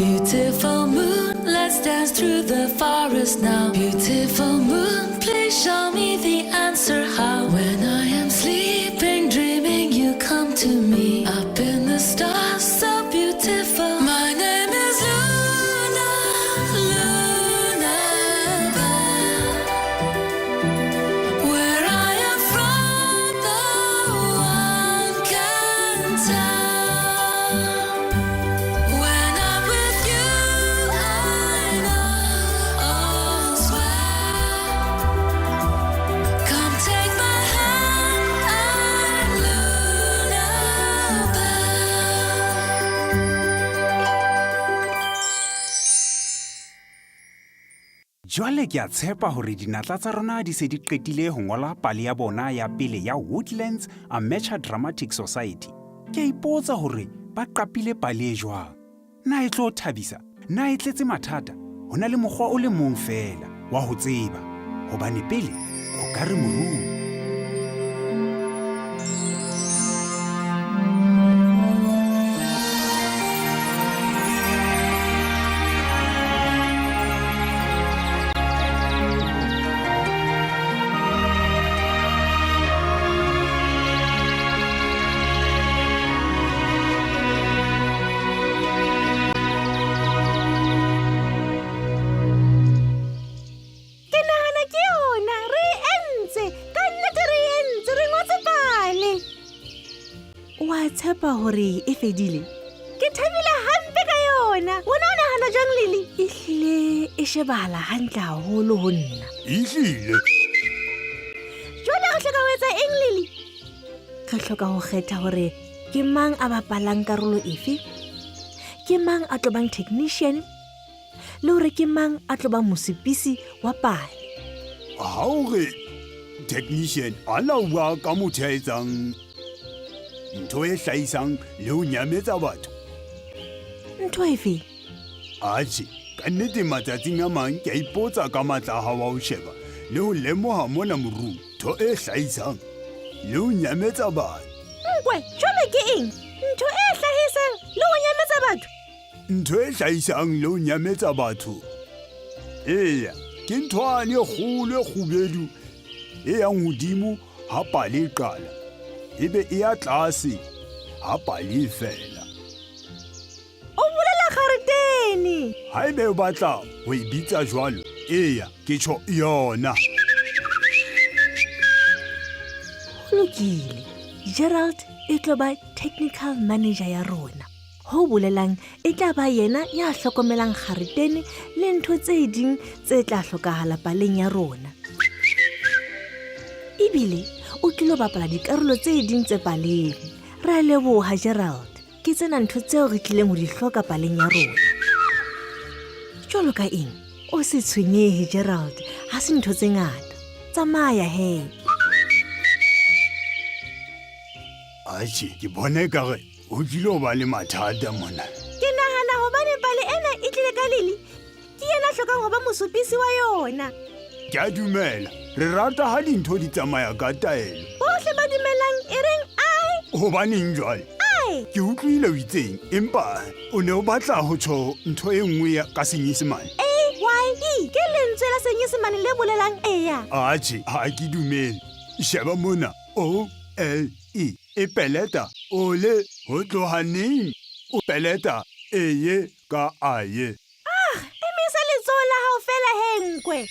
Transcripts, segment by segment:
Beautiful moon, let's dance through the forest now. Beautiful moon, please show me the answer how. When I am sleeping, dreaming, you come to me. Up in the stars, so beautiful. My name is Luna, Luna Bell. Where I am from, no one can tell. When I'm with you, I know all's well. Come take my hand, I'm Luna Bell. Jwale ke a tshepa hore dinatla tsa rona di se di qetile ho ngola pale ya bona ya pele ya Woodlands Amateur Dramatic Society. Ke a ipotsa hore ba qapile pale e jwang. Na e tlo thabisa? Na e tletse mathata? Ho na le mokgwa o le mong feela wa ho tseba, hobane pele o ka re morung. Ke nahana ke yona re e entse ka nnete re e entse re ngotse pale. Wa tshepa hore e fedile? Ke thabile hampe ka yona. Wena o nahana jwang Lily? Ehlile e shebahala hantle haholo ho nna. Ehlile. Jwale re hloka ho etsa eng Lily? Re hloka ho kgetha hore ke mang a bapalang karolo efe, ke mang a tlo bang technician, le hore ke mang a tlo bang mosupisi wa pale. Ha o re technician a na o bua ka motho ya etsang ntho e hlahisang le ho nyametsa batho. Ntho efe? Atjhe, ka nnete matsatsing a mang ke a ipotsa ka matla a hao a ho sheba le ho lemoha mona morung ntho e hlahisang le ho nyametsa batho. Nkwe, jwale ke eng? Ntho e hlahisang le ho nyametsa batho? Ntho e hlahisang le ho nyametsa batho. Eya, ke nthwane e kgolo e kgubedu e yang hodimo ha pale e qala, ebe e ya tlase ha pale e fela. O bolela garetene. Haebe o batla ho e bitsa jwalo, eya, ke tjho yona. Ho lokile. Gerald e tlo ba technical manager ya rona. Ho bolelang e tla ba yena ya hlokomelang garetene le ntho tse ding tse tla hlokahala paleng ya rona. Ebile o tlilo bapala dikarolo tse ding tse paleng. Re a leboha Gerald. Ke tsena ntho tseo re tlileng ho di hloka paleng ya rona. Jwalo ka eng? O se tshwenyehe Gerald, ha se ntho tse ngata. Tsamaya he. Atjhe, ke bona ekare ho tlile ho ba le mathata mona. Ke nahana hobane pale ena e tlile ka Lily, ke yena a hlokang ho ba mosupisi wa yona. Ke a dumela, re rata ha dintho di tsamaya ka taelo. Bohle ba dumelang e reng ai. Hobaneng jwale? Ai. Ke utlwile o itseng, empa o ne o batla ho tjho ntho e nngwe ya ka Senyesemane. A Y E ke lentswe la Senyesemane le bolelang eya. Atjhe, ha ke dumele. Sheba mona, O L E e peleta ole ho tloha neng o peleta eye ka aye. Ah, emisa letsoho la hao feela he nkwe.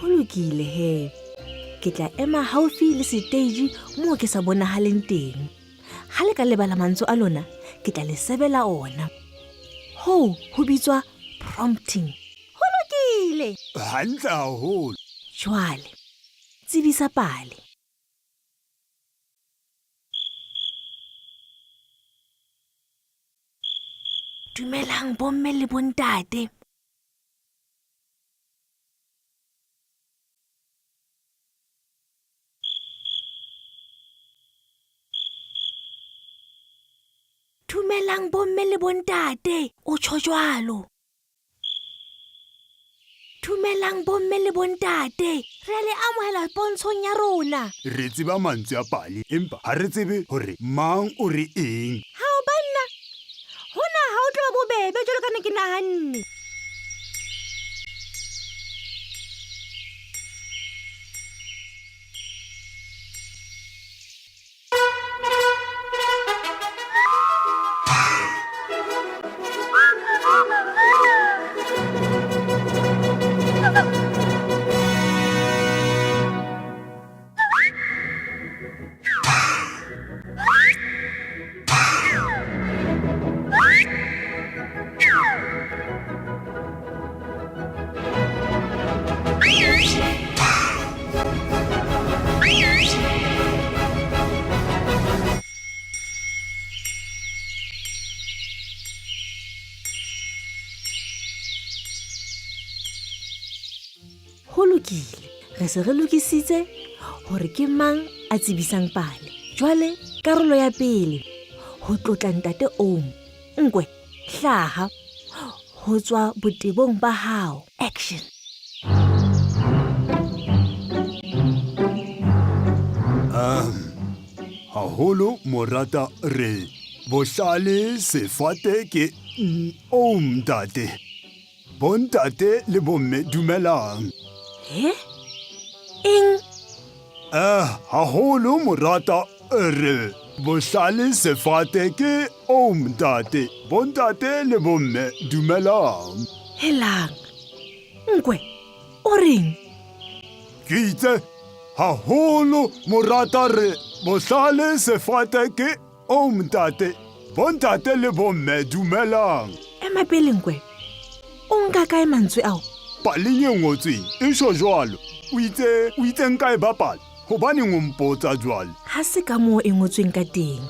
Ho lokile he. Ke tla ema haufi le seteji moo ke sa bonahaleng teng. Ha le ka lebala mantswe a lona, ke tla le sebela ona. Hoo ho bitswa prompting. Ho lokile. Hantle haholo. Jwale, tsebisa pale. Dumelang bomme le bontate. Dumelang bomme le bontate, o tjho jwalo. Dumelang bomme le bontate, re a le amohela pontshong ya rona. Re tseba mantswe a pale empa ha re tsebe hore mang o re eng. Hao banna, hona ha o tlo ba bobebe jwalo ka ne ke nahanne. Ho lokile, re se re lokisitse hore ke mang a tsebisang pale. Jwale karolo ya pele, ho tlotla ntate Oom. Nkwe, hlaha ho tswa botebong ba hao. Action. Haholo morata re bohlale sefate ke Oom ntate. Bontate le bomme dumelang. He? Eng? Haholo morata re bohlale sefate ke Oom ntate. Bontate le bomme dumelang. Helang. Nkwe, o reng? Ke itse haholo morata re bohlale sefate ke Oom ntate. Bontate le bomme dumelang. Ema pele Nkwe. O nka kae mantswe ao? Paleng e ngotsweng e sho jwalo. O itse o itse nka e bapala. Hobaneng o mpotsa jwale? Ha se ka moo e ngotsweng ka teng.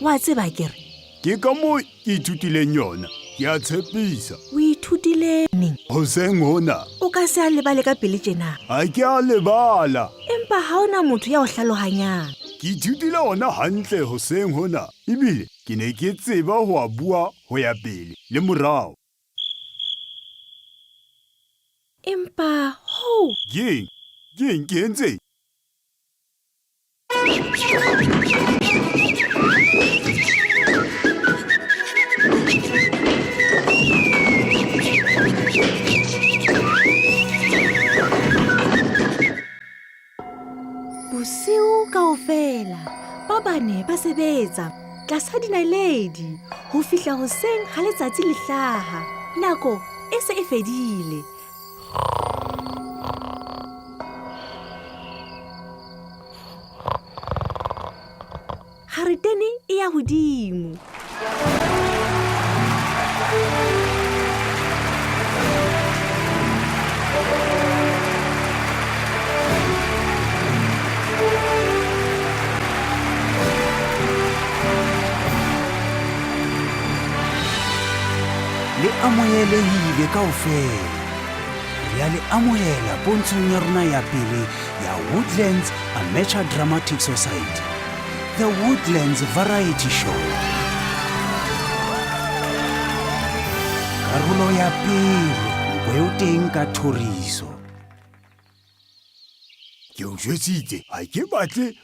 Wa tseba ke re. Ke ka moo ke ithutileng yona. Ke a tshepisa. O ithutile neng? Hoseng hona. O ka se a lebale ka pele tjena. Ha ke a lebala. Empa ha ona motho ya o hlalohanyang. Ke ithutile ona hantle hoseng hona. Ebile ke ne ke tseba ho a bua ho ya pele le morao. Empa hoo. Keng? Keng ke entseng? Bosiu kaofela ba bane ba sebetsa tlasa dinaledi ho fihla hoseng ha letsatsi le hlaha. Nako e se e fedile. Garetene e ya hodimo. Le amohelehile kaofela. Re a le amohela pontshong ya rona ya pele ya Woodlands Amateur Dramatic Society. The Woodlands Variety Show. Karolo ya pele, nkwe o teng ka thoriso. Ke o jwetsitse, ha ke batle.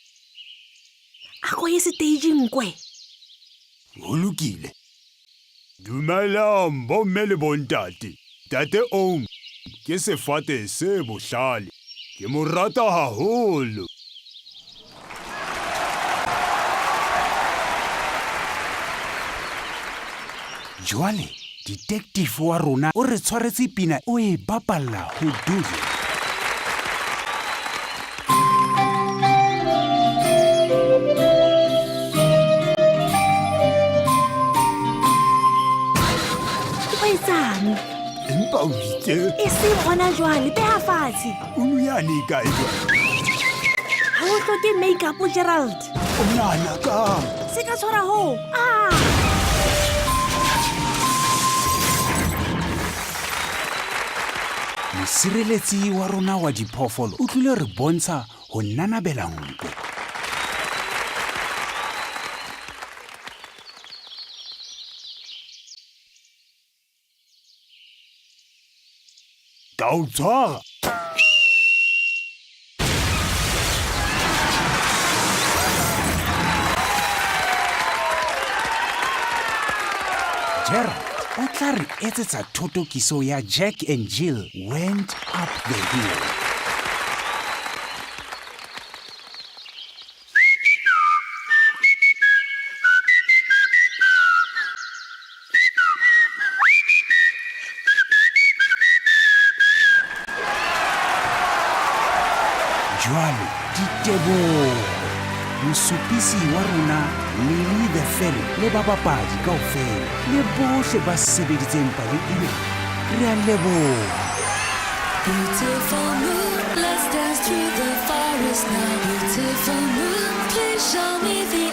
A ko ye seteijing nkwe. Ho lokile. Dumelang bomme le bontate. Ntate Oom ke sefate se bohlale. Ke mo rata haholo. Jwale detective wa rona o re tshwaretse pina o e bapalla ho Doodle. Tje, E seng hona jwale, beha fatshe. unu yane e kae jwale? Ha o hloke make-up, Gerald. O nahana kang? Se ka tshwara hoo. Ah! Mosireletsi wa rona wa diphoofolo o tlile re bontsha ho nanabela nkwe. Ka o tshwara. Gerald o tla re etsetsa thotokiso ya Jack and Jill Went Up the Hill. Jwale diteboho mosupisi wa rona Lily the Ferry le babapadi kaofela le bohle ba sebeditseng pale ena, re a leboha. Beautiful moon, let's dance through the forest now. Beautiful moon, please show me the